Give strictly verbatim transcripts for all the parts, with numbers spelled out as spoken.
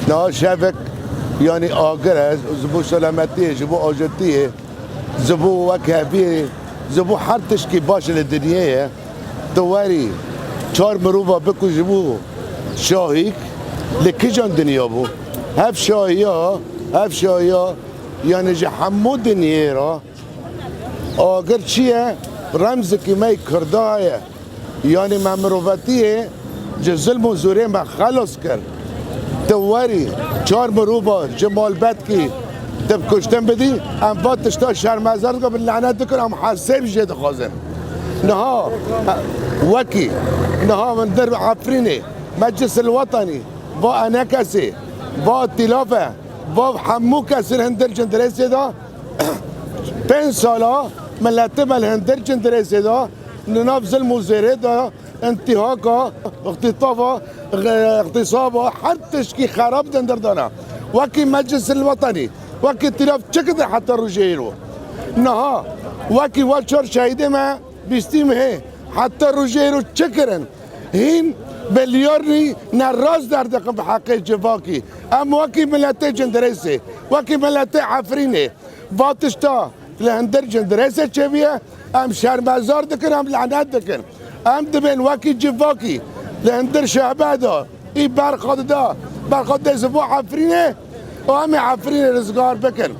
Niha şevek, yanî agir e, ji bo selametiyê, ji bo ajetiyê, ji bo wekheviyê, ji bo her tişkî baş li dinyê ye. Tu werî çar mirova bikujî bo şahîk, li kijan dinya bû? Hev şahiya, hev şahiya, yanî ji hemû dinyê re agir çi ye? Remzekî me yê Kurda ye. Yanî me mirovetiyê ji zilm û zorê me xelas kir. Tu werî çar mirova ji malbetkî tu bi kuştin bidî, em va tişta şermezar dikin, bi lenet dikin, em hesêb jê dixwazin. Niha, wekî, niha min dir Efrînê, Meclis el Wetanî, va enekesê, va tîlafe, va hemû kesên hindir cindirêsê de, pênc sala miletê me li hindir cindirêsê de, li nav zilm û zêrê de, intîhaka, îxtîtava, îxtîsaba, her tişkî xerab dindir dana. Wekî Meclis el Wetanî, wekî tîlaf çi kidir heta rojê îro? Niha, wekî we çar şehîdê me bîstî mehê, heta rojê îro çi kirin? Hîn bilyarnî ne rast derdixin bi heqê civakî. Em wekî miletê cindirêsê, wekî miletê Efrînê, va tişta li hindir cindirêsê çêbûye, em şermezar dikin, em lenet dikin. Em dibên wekî civakî li hindir şehbe de, î berxa dida, berxa didê ji bo Efrînê û em ê Efrînê rizgar bikin.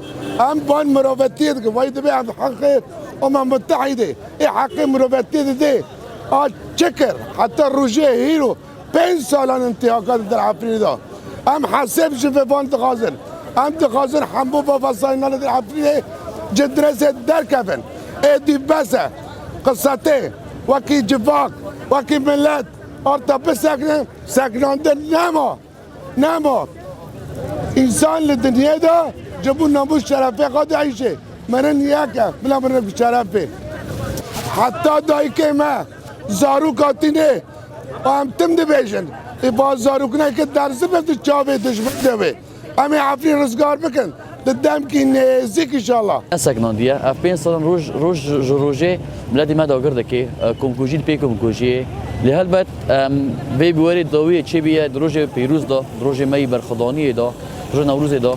Em van mirovetiyê dikin, vay dibê em heqê Umem Mutehîdê, ê heqê mirovetiyê didê. A çi kir? Heta rojê hîro pênc salan intîhaka di Efrînê de. Em hesêb ji vê van dixwazin. Em dixwazin hemû bavasayînan li Efrînê cindirêsê derkevin. Êdî bes e. Qisetê wekî civak, wekî milet, orta bisekinin, sekinandin nema. Nema. Însan li dinyê de ji bo namûs şerefê xwe diêşe. Mirin yek e, bila mirin bi şeref be. Heta dayikê me zarok hatîne, em tim dibêjin. Ê va zarokneke derzi be di çavê dijmin de be. Em ê Efrîn rizgar bikin. Di demkî nêzîk înşallah. Nesekinandiye. Ev pênc salan roj, roj ji rojê miletê me dagir dike. E, komkujî li pê komkujiyê. Lê helbet, em, vê biwerê dawiyê çêbûye di rojê pêrûz de, di rojê me yî berxwedaniyê de, rojê Newrozê de.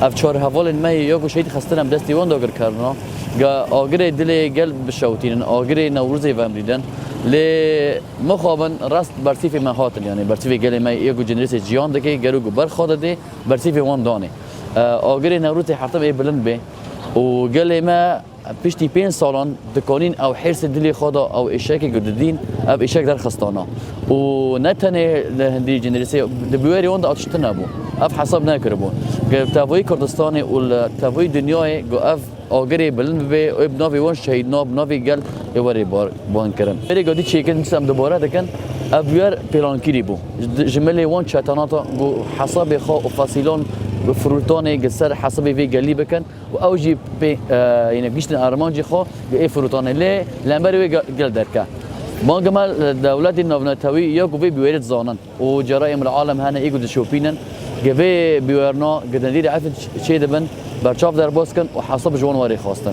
Ev çar hevalên me yê ya ku şehîd xistin em destê wan dagir kirina. Ga agirê dilê gel bişewtînin, agirê Newrozê vemrînin. Lê mixabin rast bersîfê me hatin, yanî bersîfê gelê me yê ku cindirêsê ciyan dike, gero ku berxwe dide, bersîfê wan danê. E, agirê Newrozê her tim ê bilind bê û gelê me piştî pênc salan dikanîn ew hêrsê dilê xwe de, ew êşekê ku didîn, ev êşek derxistana. Û ne tenê li hindî cindirêsê, di biwerê wan de ev tişt nebû. Ev hesab nekiribû. Li tevayî Kurdistanê û li tevayî dinyayê ku ev agirê bilind bibe, ê bi navê wan şehîdna, bi navê gel ê were bar-, ban kirin. Berê gadî çêkin, em dubare dikin, ev biwer pêlankirî bû. Ji, ji milê wan çetenata ku hesabê xwe û fesîlan û firotanê li ser hesabê vê gelî bikin û ew jî pê, e, yine giştin armancê xwe li ê firotanê lê lemberê wê ge-, gel derke. Banga me li dewletên navnetewî ya ku vê biwerê dizanin. û cerayê milealem hene ê ku dişopînin, ge vê biwerna ge nêdîrê efin çê dibin, berçav derbas kin û hesab ji wan werê xwestin.